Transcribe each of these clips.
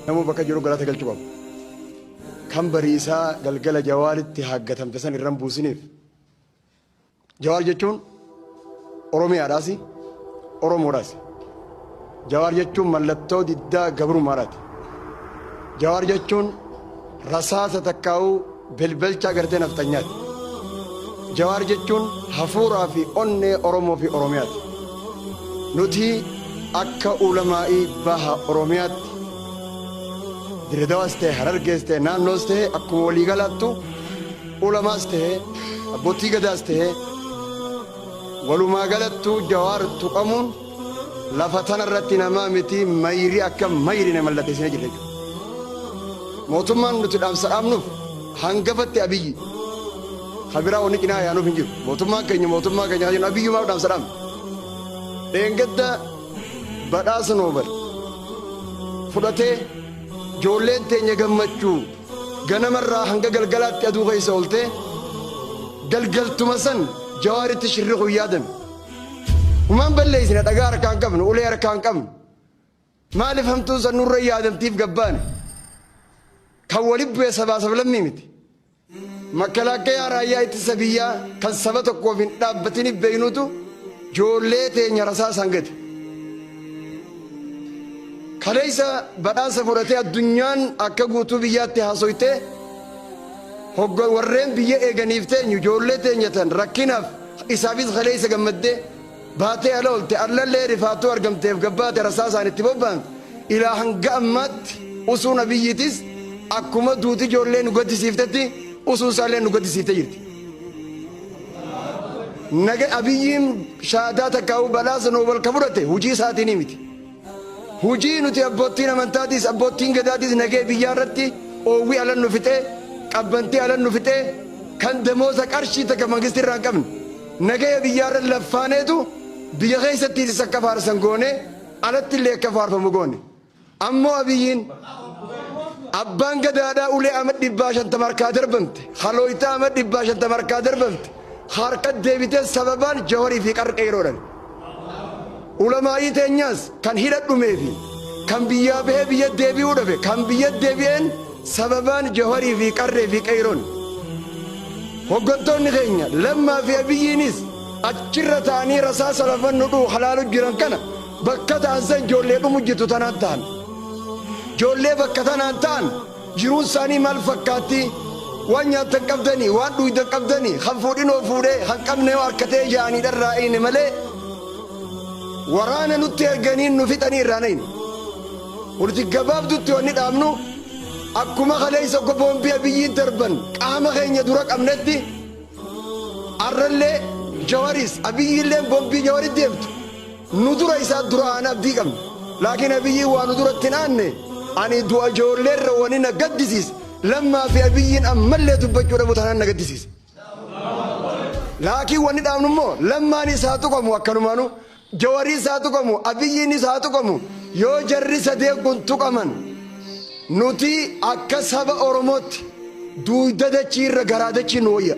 Namuu bakka jiru galata galchuu qaba. Kan bariisaa galgala Jawaaritti haaggatamte san irran buusiniif. Jawaar jechuun Oromiyaadhaas Oromoodhaas. Jawaar jechuun mallattoo diddaa gabrummaadhaati. Jawaar jechuun rasaasa takkaa'uu belbelchaa gartee nafxanyaati. Jawaar jechuun hafuuraa fi onnee Oromoo fi Oromiyaati. Nuti akka ulamaa'ii baha Oromiyaatti Dirredawaas ta'e Harargees ta'e naannoos ta'e akkuma waliigalaattu ulamaas ta'e abbootii gadaas ta'e walumaa galattuu Jawaar tuqamuun lafa tanarratti namaa miti mayri akka mayrine mallatteessine jirra jechuudha. Mootummaan nuti dhaamsa dhaamnuuf hangafatti Abiyyi kabiraa wanni cinaa yaanuuf hin jiru. Mootummaan keenya mootummaa keenya kan jennu Abiyyumaaf dhaamsa dhaamna. Dheengadda badhaasa Noobel fudhatee ijoolleen teenya gammachuu ganamarraa hanga galgalaatti aduu keessa ooltee galgaltuma san Jawaaritti shirri kun yaadame. Humaan balleessine, dhagaa harkaa hin qabnu, ulee harkaa hin qabnu. Maaliif hamtuun san nurra yaadamtiif gabbaane? Kan wali bu'e sabaa sablammii miti. Makkalaakkayaa raayyaa ittisa biyyaa kan saba tokkoof hin dhaabbatiniif beeynuutu joollee teenya rasaasaan gate. Kaleessa badhaasa fudhatee addunyaan akka guutuu biyyaatti haasoytee hogga warreen biyya eeganiif teenyu joollee teenya tan rakkinaaf isaafis kaleessa gammaddee baatee ala oolte allallee rifaatuu argamteef gabbaate rasaasaan itti bobba'amte ilaa hanga ammaatti usuun Abiyyiitis akkuma duuti ijoollee nu gaddisiiftetti usuun isaallee nu gaddisiiftee jirti. Naga Abiyyiin shaadaa takkaa'uu badhaasa Noobel ka fudhate hujii isaatiin miti. Hujii nuti abboottiin amantaatis abboottiin gadaatis nagee biyyaa irratti oowwii alan nu fixee qabbantii alan nu fixee kan damooza qarshii takka mangisti irraa hin qabne nagaya biyyaa irra laffaaneetu biyya keessattiitis akka faarsan goone alatti illee akka faarfamu goone. Ammoo Abiyyiin abbaan gadaadhaa ulee ama 150 harkaa darbamte halooytaa ama 150 harkaa darbamte harka deebitee sababaan Jawarii fi qarqeeroodhan. Ulamaa'ii teenyaas kan hidha dhumee fi kan biyyaa bahee biyya deebi'uu dhabe kan biyya deebi'een sababaan Jawarii fi qarree fi qeeyroon. Hoggantoonni keenya Lammaa fi Abiyyiinis achirra ta'anii rasaasa lafan nu dhu'u halaalu jiran kana bakka ta'an san ijoollee dhumu jirtu tanaan ta'an. Ijoollee bakka tanaan ta'an jiruun isaanii maal fakkaatti? Waan nyaattan qabdanii, waan dhuydan qabdanii, kan fuudhinoo fuudhee, kan qabne yoo harkatee ja'anii dharraa eyne malee waraana nutti erganiin nu fixanii irraa nayne. Nuti gabaabdutti wanni dhaabnu akkuma kaleessa ogga boombii Abiyyiin darban qaama keenya dura qabnetti arrallee Jawaris Abiyyiilleen boombii Jawari deemtu nu dura isaa dura aana abdii qabna. Laakiin Abiyyiin waa nu duratti hin aanne. Ani du'a ijoolleerra wani na gaddisiise Lammaa fi Abiyyiin ammallee dubbachuu dhabuu tanaan na gaddisiise. Laakiin wanni dhaabnu immoo Lammaanis haa tuqamu akkanumaanu Jawariis haa tuqamu Abiyyiinis haa tuqamu yoo jarri sadeen kun tuqaman nuti akka saba Oromootti duuyda dachii irra garaa dachii nu wayya.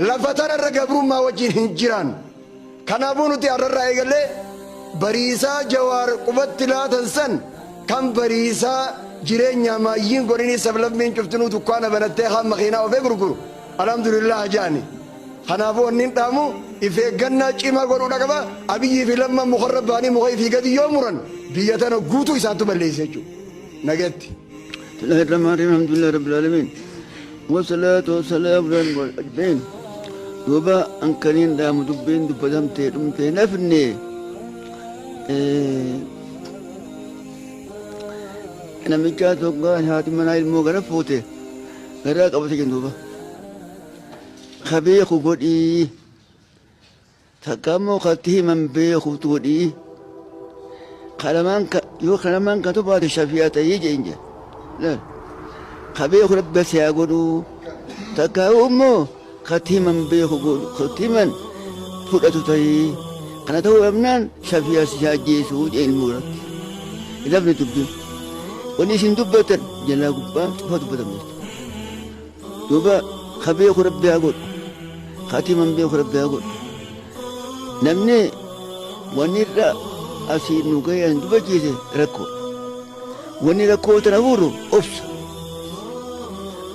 Lafa tanarra gabrummaa wajjin hin jiraannu. Kanaafuu nuti har'arraa eegallee bariisaa Jawaar qubatti laatan san kan bariisaa jireenyaa maayyiin godhinii sablammiin cuftinuu dukkaana banattee kaan makiinaa ofee gurguru alhamdulillah ja'ani. Kanaafuu wanni hin dhaamu if eeggannaa cimaa godhuudha qaba. Abiyyii fi Lammaan mukarra ba'anii muka ifii gadi yoo muran biyya tana guutuu isaantu balleessa jechuudha. Nageetti. Bismillahirrahmanirrahim. Alhamdulillahi Rabbil Alamin. Wasalaatu wasalaamu ala ajma'iin. Duuba an kaniin dhaamu dubbiin dubbatamtee dhumtee nafne namichaa tokko haati manaa ilmoo gara fuute garaa qabate jennu duuba. Ka beeku godhii takka immoo katti himan beekutu godhii kalamaan ka yoo kalamaan ka baate shafi'a ta'ii jeen jee laal ka beeku rabbi si haa godhuu takka immoo katti himan beeku godhu katti himan fudhatu ta'ii kana ta'uu dhabnaan shafi'a si haa ajjeesuu jeen ilmoo irratti lafni dubbiin wanni isin dubbatan jalaa gubbaa cufa dubbatan jechuudha. Duuba ka beeku rabbi haa godhu. Ka ati himan beeku rabbi haa godhu. Namni wanni irra asii nu gahe an dubbachiise rakkoo. Wanni rakkoo tana furu obsa.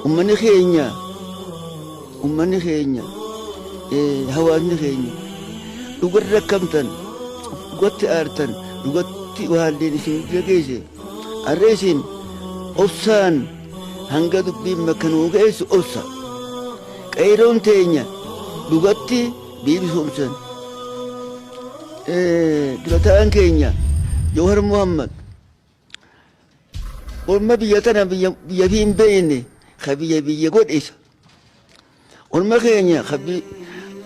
Ummanni keenya ummanni keenya hawaasni keenya dhugatti rakkamtan, dhugatti aartan, dhugatti waalleen isin bira geesse, arra isin obsaan hanga dubbiin bakka nuu geessu obsa. Qeeyroon teenya dhugatti biibisoomsan. Dura ta'an keenya Jawhar Muhammad orma biyya tana biyya biyya fi hin beekne ka biyya biyya godhe isa. Orma keenya ka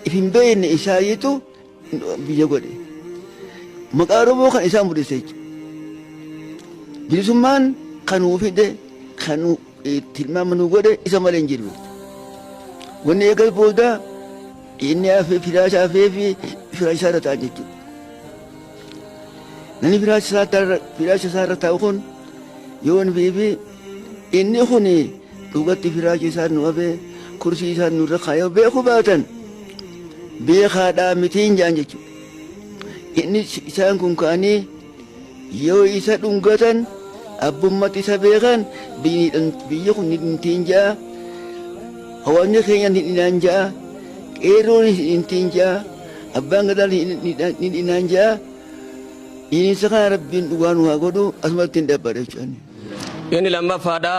if hin beekne isaayitu biyya godhe. Maqaa Oromoo kan isaan mul'ise jechuudha. Bilisummaan kan nuu fide, kan nu tilmaama nu godhe isa malee hin jiru. Wanni eegas booda inni hafee firaasha hafee fi firaasha isaa irra taa'an jechuudha. Namni firaasha isaa irra taa'u kun yoo inni fi inni kun dhugatti firaasha isaa nu hafee kursii isaa nurra kaayee beekuu baatan beekaadhaa mitiin jedhan jechuudha. Inni isaan kun ka'anii yoo isa dhungatan abbummatti isa beekan, biyyi kun ni dhumtiin ja'a, hawaasni keenya ni dhinaan ja'a, qeerroon ni dhimtiin ja'a, abbaan gadaa ni dhinaan ja'a. Dhiininsa kana Rabbiin dhugaa nu haa godhu, asumatti hin dhaabbadha jechuudha. Inni lammaffaadha,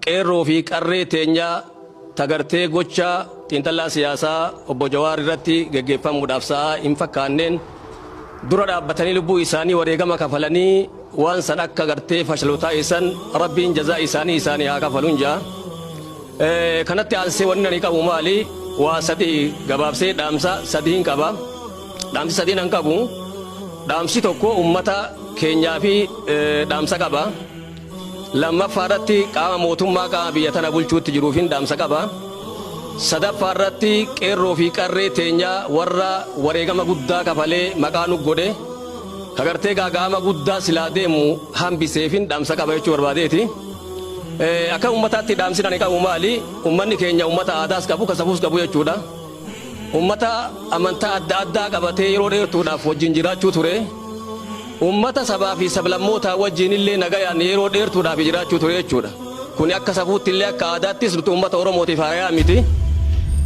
qeerroo fi qarree teenya tagartee gocha xiinxallaa siyaasaa obbo Jawaar irratti geggeeffamuudhaaf sa'aa hin fakkaanneen dura dhaabbatanii lubbuu isaanii wareegama kafalanii waan san akka gartee fashalu taasisan, Rabbiin jazaa isaanii isaanii haa kafaluun jaa. Kanatti aansee wanni ani qabu maali? Waa sadii gabaabsee dhaamsa sadiin qaba. Dhaamsi sadiin an qabu. Dhaamsi tokko ummata keenyaa fi dhaamsa qaba. Lammaffaa irratti qaama mootummaa, qaama biyya tana bulchuutti jiruufin dhaamsa qaba. Sadaffaa irratti qeerroo fi qarree teenya warra wareegama guddaa kafalee maqaa nu godhe, kagartee gaaga'ama guddaa silaa deemu hambiseefin dhaamsa qaba jechuu barbaadeeti. Akka ummataatti dhaamsi ani qabu maali? Ummanni keenya ummata aadaas qabu, ka safuus qabu jechuudha. Ummata amantaa adda addaa qabatee yeroo dheertuudhaaf wajjin jiraachuu ture. Ummata sabaa fi sablammootaa wajjin illee nagayaan yeroo dheertuudhaaf jiraachuu ture jechuudha. Kuni akka safuutti illee akka aadaattis nuti ummata Oromootiif haarayaa miti.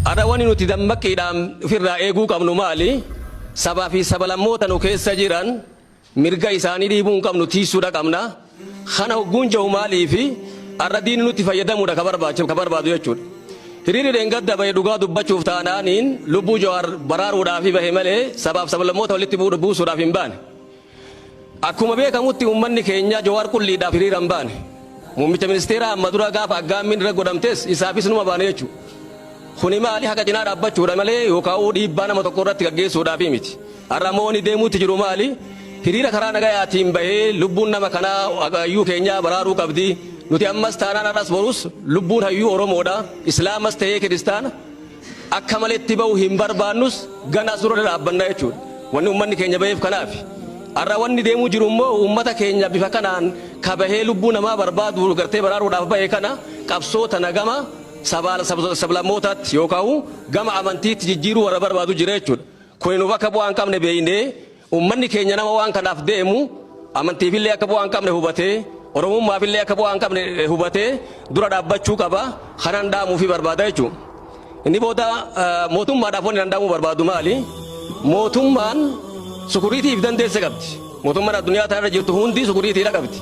Har'a wanni nuti dammaqiidhaan ofirraa eeguu qabnu maali? Sabaa fi sablammoota nu keessa jiran mirga isaanii dhiibuu hin qabnu, tiisuudha qabna. Kana hogguun jahu maaliifi? Har'a diinni nutti fayyadamuudha ka barbaadu jechuudha. Hiriirri dheengadda bahe dhugaa dubbachuuf taanaaniin lubbuu Jawaar baraaruudhaafi bahe malee sabaaf sablammoota walitti buusuudhaaf hin baane. Akkuma beekamutti uummanni keenya Jawaar qulliidhaaf hiriira hin baane. Muummicha ministeeraa amma dura gaafa aggaammiin irra godhamtes isaafis numa baane jechuudha. Kuni maali? Haqa cinaa dhaabbachuudha malee yookaan dhiibbaa nama tokko irratti gaggeessuudhaafi miti. Har'a immoo wanni deemuutti jiru maali? Hiriira karaa nagayaatiin bahee lubbuun nama kanaa hayyuu keenyaa baraaruu qabdi. Nuti ammas taanaan har'as borus lubbuun hayyuu Oromoodha. Islaamas ta'ee Kiristaana akka maletti bahu hin barbaannus, ganaas dura dhaabbanna jechuudha. Wanni uummanni keenya baheef kanaafi. Har'a wanni deemuu jiru immoo uummata keenya bifa kanaan kabahee lubbuu namaa barbaadu gartee baraaruudhaaf bahe kana qabsoo tana gama sablammootaatti yookaan gama amantiitti jijjiiruu warra barbaadu jira jechuudha. Kuni nuuf akka bu'aa hin qabne beeknee, uummanni keenya nama waan kanaaf deemu amantiifillee akka bu'aa hin qabne hubatee, Oromummaafillee akka bu'aa hin qabne hubatee dura dhaabbachuu qaba. Kanaan dhaamuufii barbaada jechuudha. Inni booda mootummaadhaaf wanni danda'amuu barbaadu maali? Mootummaan sukuriitiif dandeesse qabdi. Mootummaan addunyaa tanarra jirtu hundi sukuriitiidha qabdi.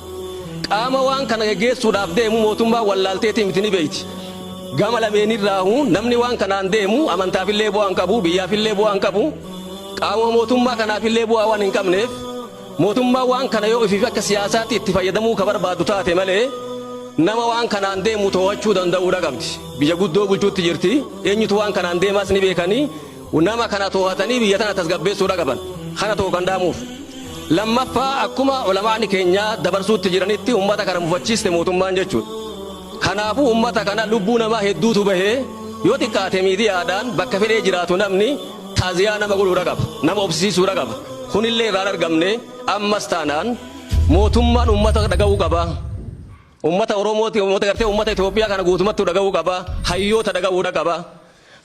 Qaama waan kana geggeessuudhaaf deemu mootummaan wallaalteetii miti, ni beeyti. Gama lameenirraahu namni waan kanaan deemu amantaafillee bu'aa hin qabu, biyyaafillee bu'aa hin qabu, qaama mootummaa kanaafillee bu'aa waan hin qabneef, mootummaan waan kana yoo ifiif akka siyaasaatti itti fayyadamuu ka barbaadu taate malee nama waan kanaan deemu to'achuu danda'uudha qabdi. Biyya guddoo bulchuutti jirti. Eenyutu waan kanaan deemaas ni beekanii nama kana to'atanii biyya tana tasgabbeessuudha qaban. Kana tokko kan dhaamuuf. Lammaffaa, akkuma ulamaani keenya dabarsuutti jiranitti uummata kana mufachiiste mootummaan jechuudha. Kanaafuu uummata kana lubbuu namaa hedduutu bahee, yoo xiqqaate miidiyaadhaan bakka fedhee jiraatu namni taaziyaa nama godhuudha qaba. Nama obsisiisuudha qaba. Kunillee irraan argamne. Ammas taanaan mootummaan uummata dhaga'uu qaba. Uummata Oromooti, uummata gartee uummata Itoophiyaa kana guutumatti dhaga'uu qaba. Hayyoota dhaga'uudha qaba.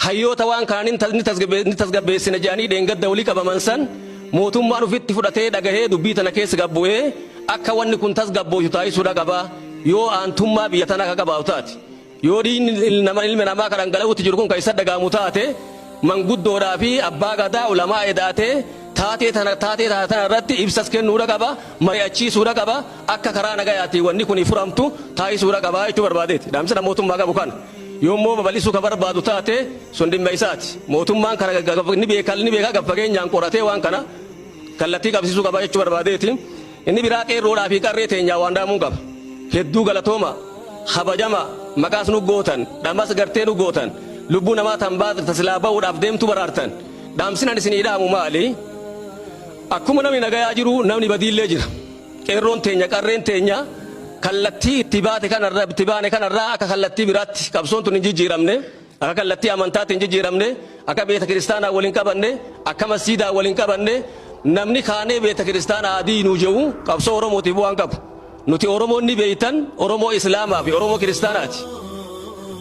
Hayyoota waan kana ni tasgabbeessina jedhanii dheengadda walii qabaman san mootummaan ofitti fudhatee dhagahee dubbii tana keessa gabbu'ee Akka wanni kun tasgabbooytu taasisuudha qaba yoo aantummaa biyya tanaa ka qabaatu taate. Yoo dhiigni ilma namaa ka dhangala'utti jiru kun ka isa dhaga'amu taate, manguddoodhaa fi abbaa gadaa ulamaa edaatee taatee tana taatee tana irratti ibsas kennuudha qaba, mari'achiisuudha qaba, akka karaa nagayaatiin wanni kun furamtu taasisuudha qaba jechuu barbaadeeti. Dhaamsa mootummaa qabu kana. Yoommoo babal'isuu ka barbaadu taate, sun dhimma isaati. Mootummaan kana ni beeka, ni beeka, gad fageenyaan qoratee waan kana kallattii qabsiisuu qaba jechuu barbaadeeti. Inni biraa qeerroodhaa fi qarree teenyaa waan dhaamuun qaba. Hedduu galatooma, kabajama, maqaas nu gootan, dhamas gartee nu gootan, lubbuu namaa tan baatu tasilaa bahuudhaaf deemtu baraartan. Dhaamsinan isinii dhaamu maali? Akkuma namni nagayaa jiru, namni badiillee jira. Qeerroon teenya, qarreen teenya kallattii itti baate kanarraa, itti baane kanarraa akka kallattii biraatti qabsoon tun hin jijjiiramne, akka kallattii amantaatti hin jijjiiramne, akka beeta kiristaanaa waliin qabanne, akka masjiidaa waliin qabanne, namni kaanee beeta kiristaanaa adii nuu jedhu qabsoo Oromootiif bu'aan qabu. Nuti Oromoonni beeytan Oromoo Islaamaa fi Oromoo Kiristaanaati.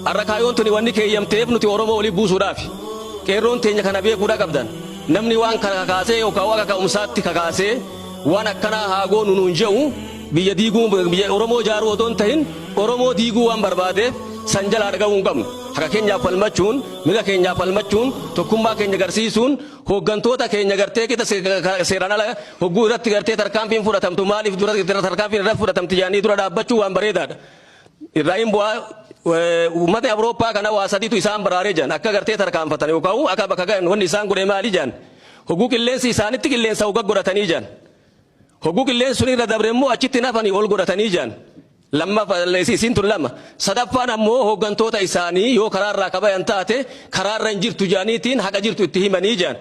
Har'a kaayoon tuni wanni keeyyamteef nuti Oromoo walii buusuudhaafi. Qeerroon teenya kana beekuudha qabdan. Namni waan kana kakaasee yookaan waan kaka'umsaatti kakaasee waan akkanaa haa goonu nuun jedhu biyya diiguu, biyya Oromoo ijaaruu otoo hin ta'in Oromoo diiguu waan barbaadeef san jalaa dhaga'uu hin qabnu. Haqa keenyaaf falmachuun, mirga keenyaaf falmachuun, tokkummaa keenya agarsiisuun, hooggantoota keenya gartee qixa seeraan ala hogguu irratti gartee tarkaanfiin fudhatamtu maaliif dura tarkaanfiin irratti fudhatamti jedhanii dura dhaabbachuu waan bareedaadha. Irraayin bu'aa uummatni Awurooppaa kana waa sadiitu isaan baraaree jiran akka gartee tarkaanfatan yookaan akka bakka ga'an wanni isaan godhe maali jiran, hogguu qilleensi isaanitti qilleensa hogga godhatanii jiran, hogguu qilleensi sun irra dabre immoo achitti nafanii ol godhatanii jiran. Lammaffaa isiin tun lama. Sadaffaan ammoo hooggantoota isaanii yoo karaarraa kabayan taate karaarra hin jirtu jedhaniitiin haqa jirtu itti himanii jiran.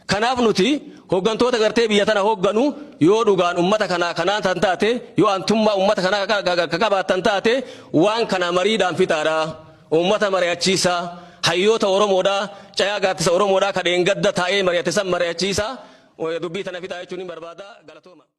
Kanaaf nuti hooggantoota gartee biyya tana hoogganu yoo dhugaan ummata kanaa kanaan tan taate, yoo antummaa ummata kanaa ka qabaattan taate, waan kana mariidhaan fixaadha. Ummata mari'achiisaa. Hayyoota Oromoodhaa, cayaa gaaddisa Oromoodhaa ka dheengadda taa'ee mari'ate san mari'achiisaa. Dubbii tana fixaa jechuun ni barbaada. Galatooma.